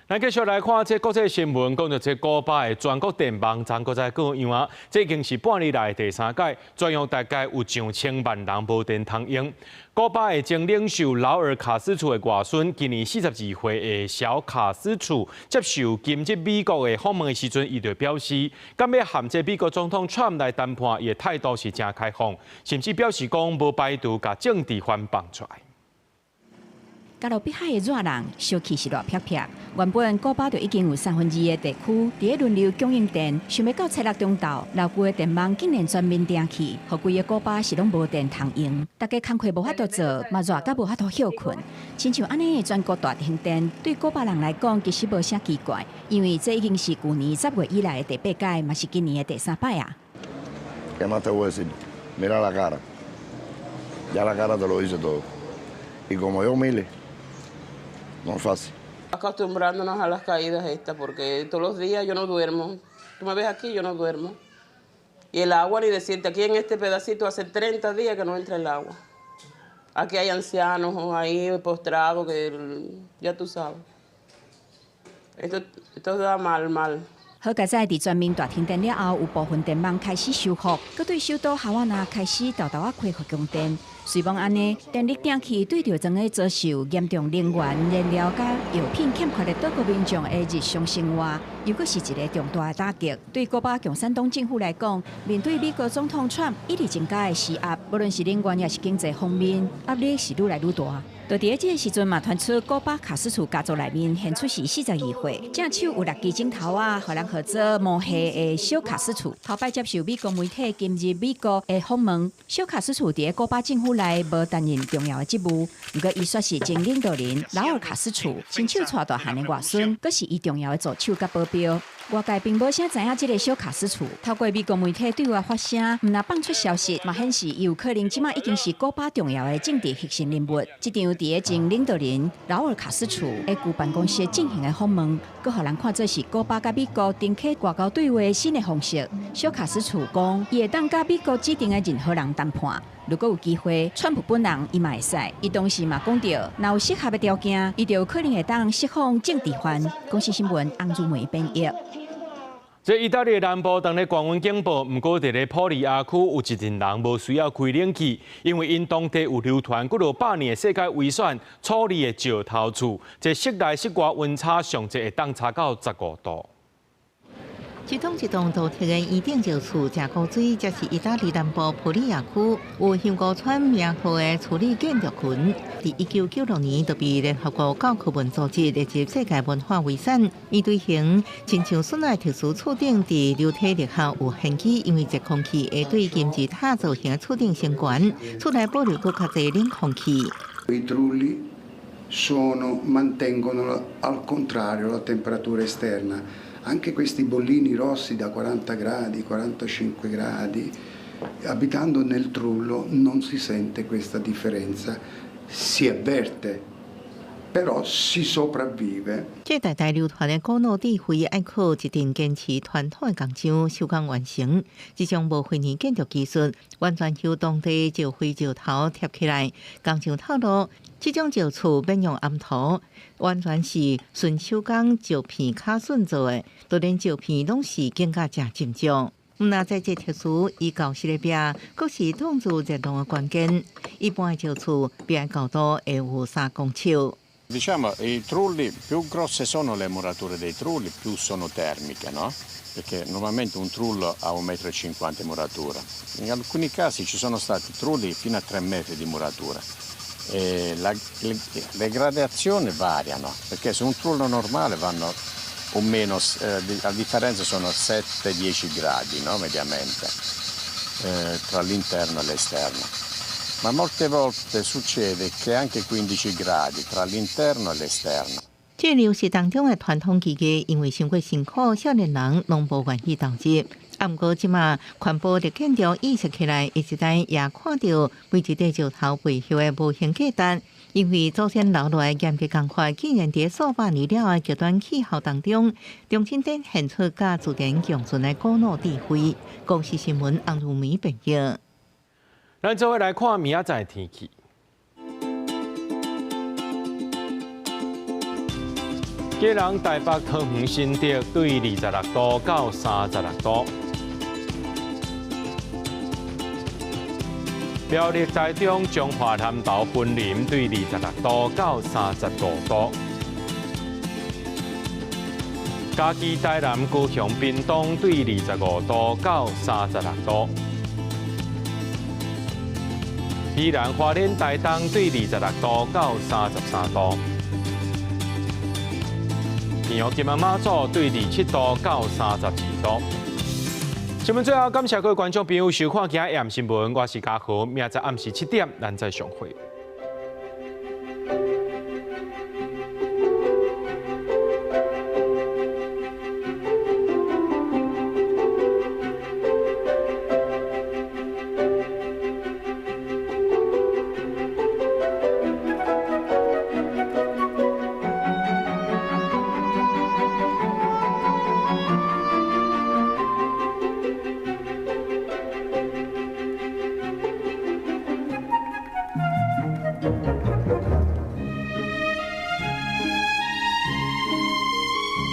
咱繼續來看這國際新聞，講著這古巴的全國電網站閣再過樣啊！這已經是半年來第三擺，全國大概有上千萬人無電通用。古巴的前領袖勞爾卡斯楚的外孫，今年42歲的小卡斯楚接受今日美國的訪問的時陣，伊就表示，敢欲和這美國總統川普來談判，伊的態度是誠開放，甚至表示講無排除共政治犯放出來。加勒比海的熱浪，燒氣是熱煸煸。原本古巴就已經有三分之二的地區佇咧輪流供應電，想袂到初六中晝，老舊的電網竟然全面斷去，予規个古巴是攏無電通用，大家工課無法度做，嘛熱甲無法度歇睏。親像按呢的全國大停電，對古巴人來講其實無啥奇怪，因為這已經是舊年10月以來的第八擺，嘛是今年的第三擺啊。 ¿Qué más te voy a decir? Mira la cara. Ya la cara te lo dice todo. Y como yo miles, no es fácil. Acostumbrándonos a las caídas estas, porque todos los días yo no duermo. Tú me ves aquí, yo no duermo. Y el agua, ni decirte, aquí en este pedacito hace 30 días que no entra el agua. Aquí hay ancianos ahí postrados que ya tú sabes. Esto da mal, mal. 好佳哉佇全面大停電了後，有部分電網開始修復，閣對首都哈瓦那開始沓沓仔恢復供電。雖罔按呢，電力斷去對著正咧遭受嚴重能源、燃料佮藥品欠缺的島國民眾的日常生活，猶閣是一个重大的打擊。對古巴共產黨政府來講，面對美國總統川普一直增加的施壓，無論是能源抑是經濟方面，壓力是愈來愈大。就佇咧這个時陣嘛，傳出古巴卡斯楚家族內面現出是42歲，正手有六支鏡頭仔，予人號做魔黑的小卡斯楚，頭擺接受美國媒體今日美國的訪問。小卡斯楚佇咧古巴政府內無擔任重要的職務，毋過伊煞是前領導人勞爾卡斯楚親手帶大漢的外孫，閣是伊重要的助手佮保鏢。外界並無啥知影這个小卡斯楚，透過美國媒體對外發聲，毋若放出消息，嘛顯示伊有可能這馬已經是古巴重要的政治核心人物。這場佇咧前領導人勞爾卡斯楚的舊辦公室進行的訪問，閣予人看做是古巴佮美國重啟外交對話新的方式。小卡斯楚講，伊會當佮美國指定的任何人談判。如果有機會，川普本人伊嘛會使。伊當時嘛講著，若有適合的條件，伊就有可能會當釋放政治犯。公視新聞翁祖梅編譯。這意大利南部當咧高溫警報，毋過佇咧普利亞區有一陣人無需要開冷氣，因為𪜶當地有流傳幾落百年的世界遺產粗礪的石頭厝，這室內室外溫差上濟會當差到15度。這棟一棟獨特的圓頂石厝，誠古錐，這是意大利南部普利亞區有香菇村名號的處理建築群。佇1996年就被聯合國教科文組織列入世界文化遺產。圓錐形，親像筍仔特殊厝頂，佇流體力學有玄機，因為熱空氣會對金字塔造型的厝頂升懸，厝內保留閣較濟冷空氣。 I trulli sono, mantengono al contrario la temperatura esterna. Anche questi bollini rossi da 40 gradi, 45 gradi, abitando nel trullo non si sente questa differenza, si avverte, però si sopravvive. 這代代流傳的古老智慧，愛靠一陣堅持傳統的工匠手工完成。這種無水泥建築技術，完全由當地石灰石頭疊起來。工匠透露，這種石厝免用頷塗，完全是純手工石片敲筍做的，就連石片攏是更加誠斟酌。毋若在這特殊伊舊式的壁，閣是擋住熱浪的關鍵。一般的石厝壁高度會有3公尺。 Diciamo, i trulli, più grosse sono le murature dei trulli, più sono termiche, no? Perché normalmente un trullo ha 1,50 m di muratura. In alcuni casi ci sono stati trulli fino a 3 metri di muratura. E le gradazioni variano, perché su un trullo normale vanno o meno, la differenza sono 7-10 gradi, no? Mediamente, tra l'interno e l'esterno. Ma molte volte succede che anche 15 gradi tra l'interno e l'esterno. 這流失當中的傳統技藝，因為傷過辛苦，少年人攏無願意投入。啊，毋過這馬環保的建築意識起來，一時代也看著每一塊石頭背後的無形價值。因為祖先留落來嚴格工法，竟然佇數百年了的極端氣候當中，重新展現出佮自然共存的古老智慧。公視新聞洪如梅編譯。咱做伙來看明仔載天氣。基隆、台北、桃園、新竹對26度到36度。苗栗、台中、彰化、南投、雲林對26度到35度。嘉義、台南、高雄、屏東對25度到36度。宜蘭、花蓮、台東對26度到33度。屏東、金門、馬祖對27度到32度。新聞最後，感謝各位觀眾朋友收看今日的新聞，我是嘉豪，明仔載暗時7點，咱再相會。